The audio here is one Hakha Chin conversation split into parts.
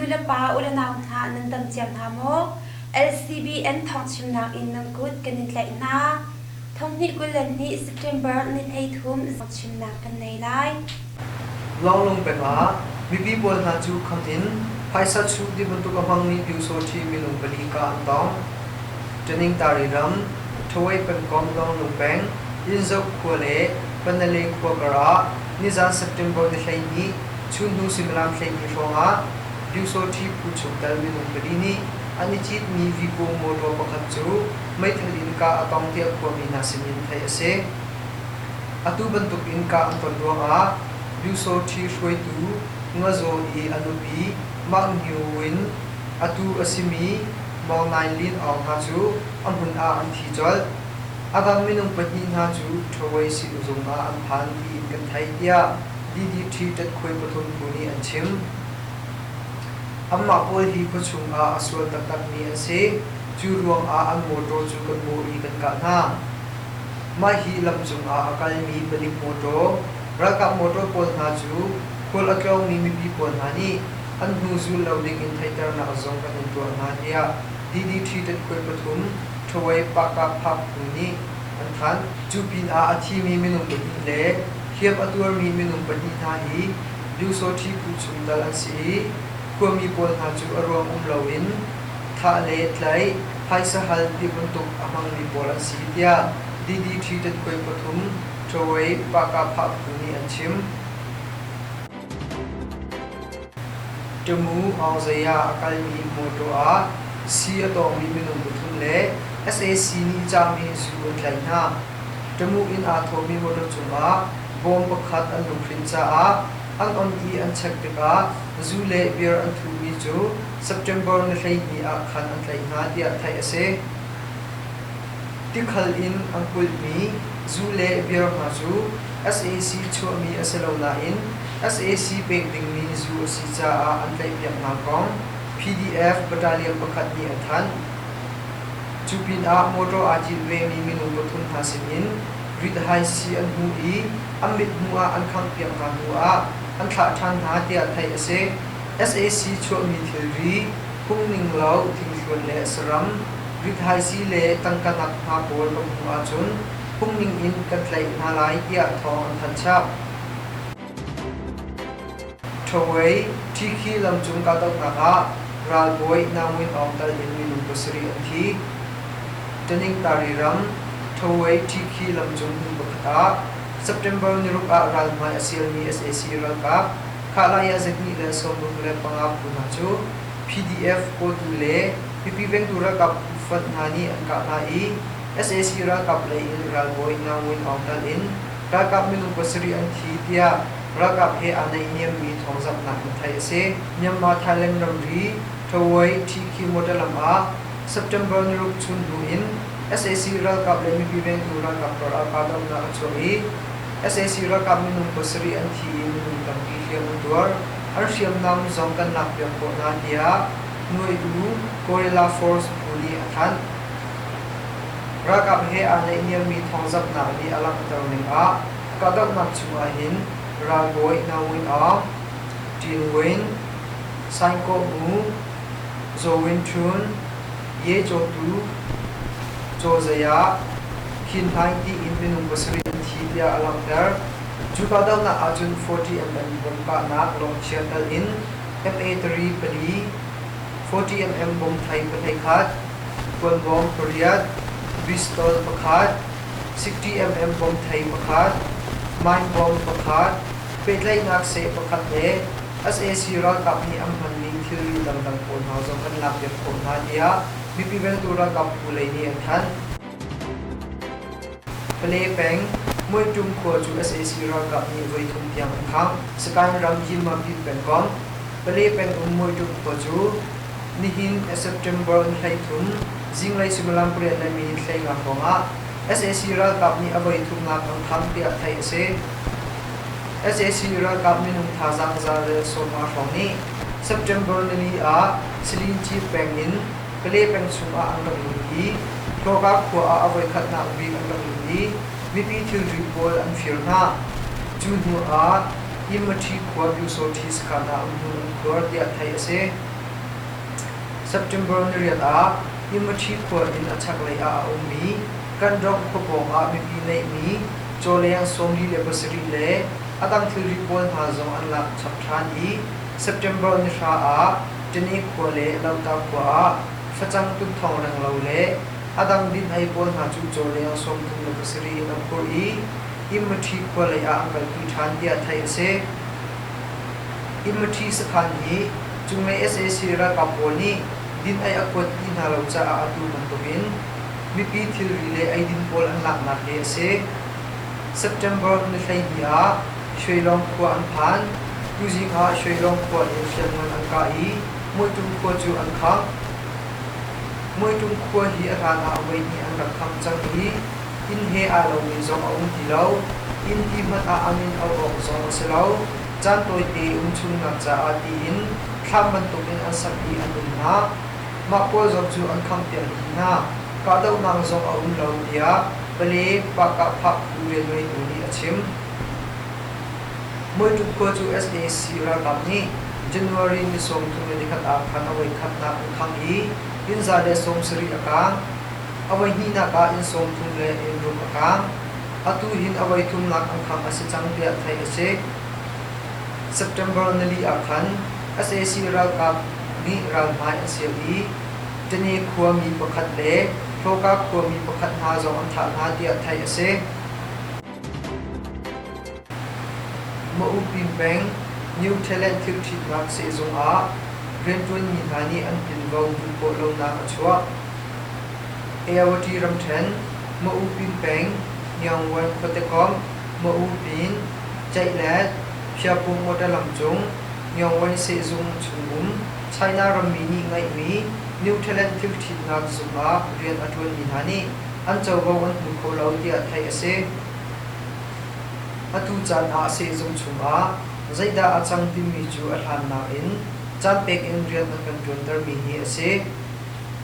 Nu le pa u le nau hna nan dam cio hna maw? LCBN thawngchimnak in nan kut kan in tlaih hna. Thonghnih 22 September ni 13 chimnak kan nei lai. Lawnglung peng ah mipi pawl hna cu kham in phaisa chuh ti bantuk a hmangmi Pyusawṭhi minung pali kah an tong. Taningtari ram, Thawei pengkomh Lawnglung peng, Inzoh khua le Panale khua kar ah nizan September ni 12 chunhnu suimilam 12 hrawng ah Pyusawṭhi phu chungtel minung pali nih an i citmi Vigo motor pakhat cu meithal in kah a tong tiah khuami hna sinin theih a si. Atu bantuk in kah an ton ruangah Pyusawṭhi hruaitu Ngazaw i a nupi Mah Ngiu Win atu a simi Maung Naing Lin Aung hna cu a hmun ah an thi colh. A dang minung pahnih hna cu Ṭhawei siizung ah an phan tiin kan theih tiah DDT ṭatkhuai pathum phu nih an chim. Anmah pawl hi khuachung ah a sual taktakmi an si. Cu ruangah an mawṭaw cu kan bawh i kan kah hna. Mah hi lam cungah a kalmi palik mawṭaw, ralkap mawṭaw pawl hna cu khual a tlawngmi mipi pawl hna nih an hnu zul lo dingin theihternak zong kan in tuah hna tiah DDT ṭatkhuai pathum Ṭhawei Pahkah phu nih an thanh. Cu pinah a thimi minung pahnih le hliam a tuarmi minung pahnih hna hi Pyusawṭhi phu chungtel an si i khuami pawl hna cu a ruang um loin thah le tlaih, phaisa hal ti bantuk a hmangmi pawl an si tiah DDT ṭatkhuai pathum Ṭhawei Pahkah phu nih an chim. Tamu Aungzaya a kalmi mawṭaw ah sii a tawngmi minung pathum le sac nih cahmi zu an tlaih hna. Tamu inn aa thawhmi mawṭaw cungah bawm pakhat an lunghrinh caah an on i an check tikah zu le beer an thuhmi cu September ni 12 ah khan an tlaih hna tiah theih a si. Tikhal in an kulhmi zu le beer hna cu sac chuahmi a si lo nain sac pek dingmi zu a si caah an tlaihpiaknak kong PDF battalion pakhat nih a thanh. Cu pinah motor aa cit vemi minung pathum hna sinin rit-hai sii an hmuh i an mithmuh ah an khanghpiak hna hnu ah an thlah ṭhan hna tiah theih a si. Sac chuahmi thilri, phungning lo thingthluan le saram, rit-hai sii le tangka nak hna pawl kan hmuh ahcun phungning in kan tlaih hna lai tiah thawng an thanh chap. Ṭhawei Ṭhikhi lamcung kahdohnak ah ralbawi Nangwin Aung tal in minung pasarih an thi. Taningtari ram Ṭhawei Ṭhikhi lamcung hmun pakhat ah September niruk ah ralhmai a sialmi sac ralkap Khahlai ah 265 phu hna cu PDF kawltu le mipi vengtu ralkap phu fonh hna nih an kah hna i sac ralkap lei in ralbawi Nangwin Aung tal in ralkap minung pasarih an thi tiah ralkap he aa naihniammi thawngzamhnak in theih a si. Myanmar-Thailand ramri Ṭhawei Ṭhikhi motor lam ah September niruk chun hnu in sac ralkap le mipi vengtu ralkap kar ah kahdohnak a chuak i sac ralkap minung pasarih an thi i minung tampi hliam an tuar. An hriamnam zong kan lakpiak khawh hna tiah Nuai-U Guerrilla Force phu nih a thanh. Ralkap he aa naihniammi thawngzamhnak nih a langhter ning ah kahdohnak chung ahhin ralbawi Na Win Aung, Tin Win, Saing Kaw Mu, Zaw Win Htun, Ye Kyaw Tu, Caw Zaya, Khin Hlaing tiin minung pasarih an thi tiah a langhter. Cu kahdohnak ahcun 40mm bom kahnak lawngchia tal in MA3 pali, 40mm bom thai pahlei-khat, kuanbawm pariat, pistol pakhat, 60mm bom thei pakhat, mine bomb pakhat, pehtlaihnak seh pakhat le sac ralkap nih an hmanmi thilri dangdang pawl hna zong kan lakpiak khawh hna tiah mipi vengtu ralkap phu lei nih an thanh. Pale peng, Muitum khua cu sac ralkap nih voithum tiang an khangh. Sagaing ram Yinmapin pengkomh, Pale peng um Muitum khua cu Nihin September ni 13 zinglei suimilam pariat le minute 15 hrawng ah sac ralkap nih a voithumnak an kham tiah theih a si. Sac ralkap minung thazaang za le 15 hrawng nih September nili ah Silinci peng in Pale peng chung ah an rak lut i Hlawka khua ah a voikhatnak bik an rak lut i mipi thilri pawl an fir hna. Cu hnu ah Immathi khua Pyusawṭhi sakhan ah umhmun an khuar tiah theih a si. September niriat ah Immathi khua in a chaklei ah a ummi Kandong khua pawng ah mipi neihmi cawleng 47 le a dang thilri pawl hna zong an lak chap ṭhan i September nihra ah Tene khua le Lota khua ah facang tunthawng renglo le a dang din-ei pawl hna cu cawleng 37 in an phurh i Immathi khua lei ah an kalpi ṭhan tiah theih a si. Immathi sakhan hi cunglei sac ralkap pawl nih din-ei a kuat ti hna lo caah atu bantukin mipi thilri le eidin pawl an laknak hi a si. September ni 12 ah Shwelong khua an phan. Tuzing ah Shwelong khua in hriamngan an kah i Muitum khua cu an khangh. Muitum khua hi a hlan ah voihnih an rak khangh cang i inn he aa lomi zong a um ti lo. Inn ti hmanh ah a min auh awk zong a si lo. Caan tawite um chungnak caah tiin thlam bantukin an sak i an um hna. Mah pawl zong cu an khanghpiak dih hna. Kahdohnak zong a um lo tiah Pale Pahkahphah phu rianngeitu nih a chim. Muituk khua cu sac ralkap nih January ni 31 ah khan a voikhatnak an khangh i inn 170 a kaang. A voihnihnak ah inn 30 le inn ruk a kaang. Atu hin a voithumnak an khangh a si cang tiah theih a si. September nili ah khan sac ralkap nih ralhmai an sial i Tane khuami pakhat le Hloka khuami pakhat hna zong an thah hna tiah theih a si. Ma'upin peng New Thailand thilṭhitnak sehzung ah rianṭuanmi hna nih an tinvo hmuh khawh lonak a chuah. Ayawati ramṭhen, Ma'upin peng Ngiangwan khuatekomh, Ma'upin, Ceihlet, Phiapung motor lam cung Ngiangwan sehzung chungum China rammi nih ngeihmi New Thailand thilṭhitnak zung ah rian a ṭuanmi hna nih an covo an hmu kho lo tiah theih a si. Atu caan ah sehzung chungah zeidah a cang timi cu a hlannak in caan pek in rian an kan ṭuantermi hi a si.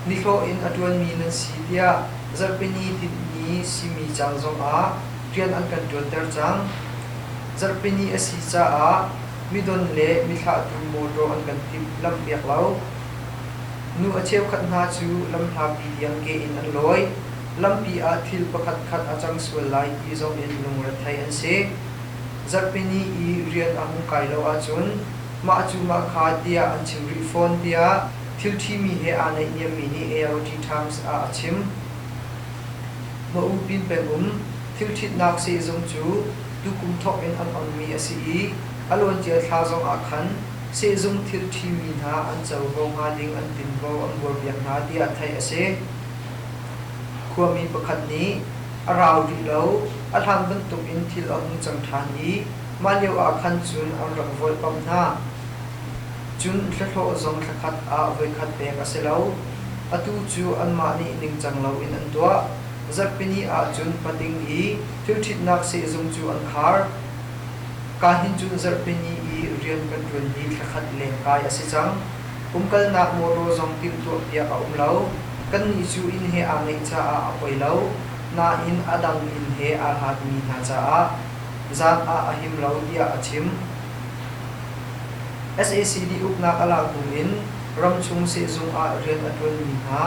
Nihlawh in a ṭuanmi nan si tiah zarhpini tinhmi simi caan zongah rian an kan ṭuanter cang. Zarhpini a si caah midon le mithlahtu mawṭaw an kan timhlamhpiak lo. Nu a cheukhat hna cu lamhlapi tiang ke in an lawi. Lampi ah thil pakhatkhat a cang sual lai ti zong in lungrethei an si. Zarhpini i rian a hung kai lo ahcun mah cu mah kha tiah an chim rih fawn tiah thil ṭhimi he aa naihniammi nih AOT Times ah a chim. Ma'upin pengum thilṭhitnak sehzung cu tukum thawk in an onmi a si i a luancia thla zong ah khan sehzung thil ṭhimi hna an covo hnga ding an tinvo an buarpiak hna tiah theih a si. Khuami pakhat nih a rau rih lo, a hlan bantukin thil a hung cang ṭhan i mah lio ah khan cun an rak volhpamh hna. Cun thlahlawh zong thlakhat ah voikhat pek a si lo. Atu cu anmah nih ningcang loin an tuah. Zarhpini ah cun pating i thilṭhitnak sehzung cu an khar. Kahin cun zarhpini i rian kan ṭuan hi thlakhat lengkai a si cang. Umkalnak mawṭaw zong timhtuahpiak a um lo. Kannih cu inn he aa ngeih caah a poi lo, nain a dang inn he aa hlatmi hna caah zan ah a him lo tiah a chim. Sac nih uknak a lak hnu in ramchung sehzung ah rian a ṭuanmi hna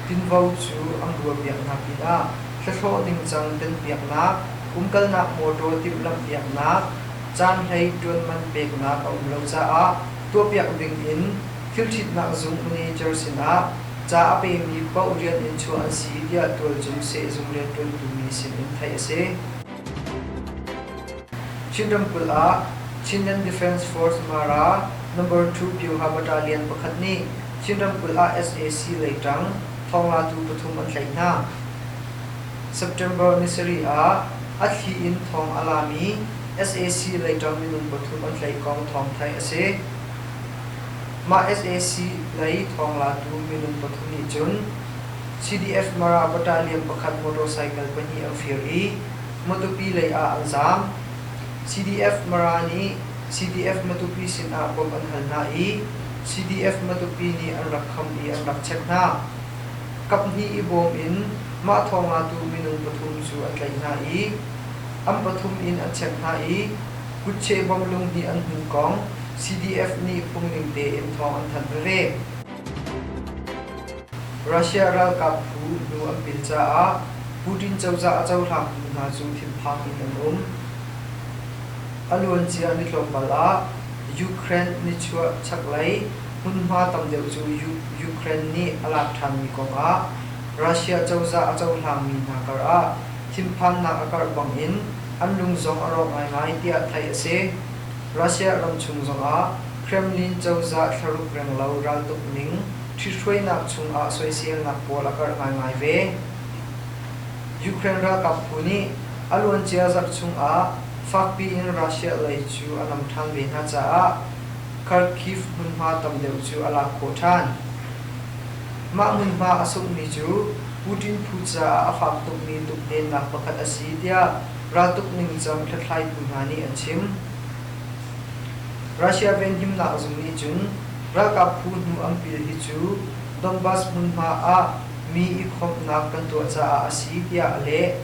tinvo cu an buarpiak hna pinah thlahlawh ningcang tenpiaknak, umkalnak mawṭaw timhlamhpiaknak, caanhlei ṭuanman peknak a um lo caah tuahpiak ding in thilṭhitnak zung manager sinah ca a pemi paoh rian in chuah an si tiah tualcung sehzung rianṭuantu mi sinin theih a si. Chin ramkulh ah Chinland Defence Force Mara Number 2 Pyuha Battalion pakhat nih Chin ramkulh ah sac lei ṭang thawnglatu pathum an tlaih hna. September ni sarih ah a thli in thawng a lami sac lei ṭang minung pathum an tlaih kong thawng theih a si. Mah sac lei thawnglatu minung pathum nih cun CDF Mara Battalion pakhat motorcycle pahnih an fir i Matupi lei ah an zaam. CDF Mara nih CDF Matupi sinah bawmh an hal hna i CDF Matupi nih an rak kham i an rak check hna. Kaphnih i bawm in mah thawnglatu minung pathum cu an tlaih hna i an pathum in an check hna i kutcheh bom lung hnih an hmuh kong CDF nih phungning tein thawng an thanh veve. Russia ralkap phu hnu an pil caah Putin cozah a cohlangtu hna cu thinphang in an um. A luancia ni tlawmpal ah Ukraine nichuah chaklei hmunhma tam deuh cu Ukraine nih a lak ṭhanmi kongah Russia cozah a cohlangmi hna karah thinphannak a karh bangin an lung zong a rawk ngaingai tiah theih a si. Russia ramchung zongah Kremlin cozah thlaruk renglo raltuk ning ṭhithruainak chungah soiselnak pawl a karh ngaingai ve. Ukraine ralkap phu nih a luancia zarh chungah fakpi in Russia lei cu a nam ṭhan ve hna caah Kharkiv hmunhma tam deuh cu a lak khawh ṭhan. Mah hmunhma a sunghmi cu Putin phu caah a fak tukmi tukdennak pakhat a si tiah raltuk ningcang hlathlaitu hna nih an chim. Russia venhimnak zung nih cun ralkap phu hnu an pil hi cu Donbas hmunhma ah mi i khawmhnak kan tuah caah a si tiah a leh.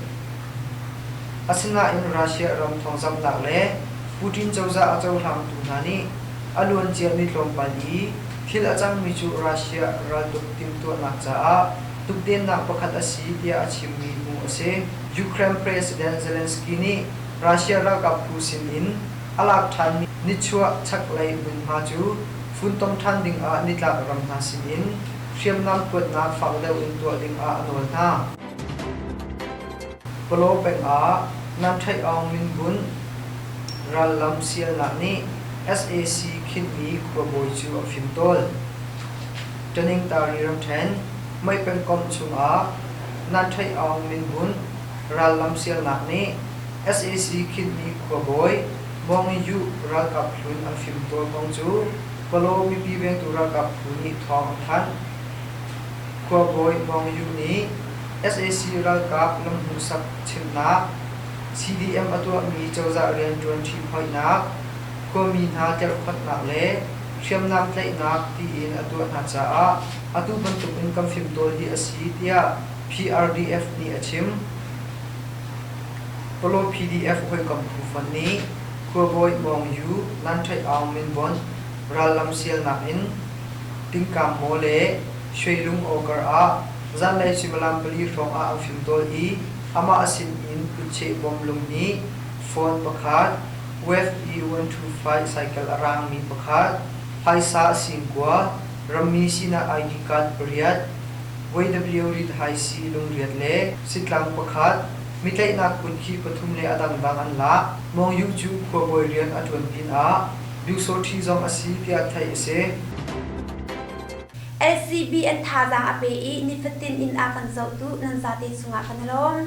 Asinain Russia ram thawngzamhnak le Putin cozah a cohlangtu hna nih a luancia ni tlawmpal i thil a cangmi cu Russia raltuk timhtuahnak caah tukdennak pakhat a si tiah a chimmi hmuh a si. Ukraine President Zelensky nih Russia ralkap phu sinin a lak ṭhanmi nichuah chaklei hmunhma cu funtom ṭhan dingah nitlak ram hna sinin hriamnam kuatnak fak deuh in tuah dingah a nawl hna. Palaw peng ah Nan Ṭhaih Aung minbunh rallam sialnak nih sac khinhmi khuabawi cu a fimtawl. Taningtari ramṭhen Mei pengkomh chungah Nan Ṭhaih Aung minbunh rallam sialnak nih sac khinhmi khuabawi Mong Yu ralkap hlun an fimtawl kong cu Palaw mipi vengtu ralkap phu nih thawng an thanh. Khuabawi Mong Yu nih sac ralkap lamhmuhsak chimhnak, CDM a tuahmi cozah rianṭuan ṭhihphoihnak, khuami hna tlerhkhonhnak le hriamnam tlaihnak tiin a tuah hna caah atu bantukin kan fimtawl hi a si tiah PRDF nih a chim. Palaw PDF hawikom phu fonh nih khuabawi Mawng Yu Nan Ṭhaih Aung Minbon rallam sialnak in Tingkam maw le Shwelung Awkar ah zanlei suimilam 4 hrawng ah an fimtawl i amah sin in kutcheh bom lung hnih, phone pakhat, UFE 125 cycle a raangmi pakhat, phaisa singkua, rammi sinak ID card pariat, YW rithaisii lungriat le sitlang pakhat, mitlaihnak kutki pathum le a dangdang an lak. Mong Yu cu khuabawi rian a ṭuan pinah Pyusawṭhi zong a si tiah theih a si. LCB an thazaang a pe i nifatin inn ah kan zohtu nan zate cungah kan i lawm.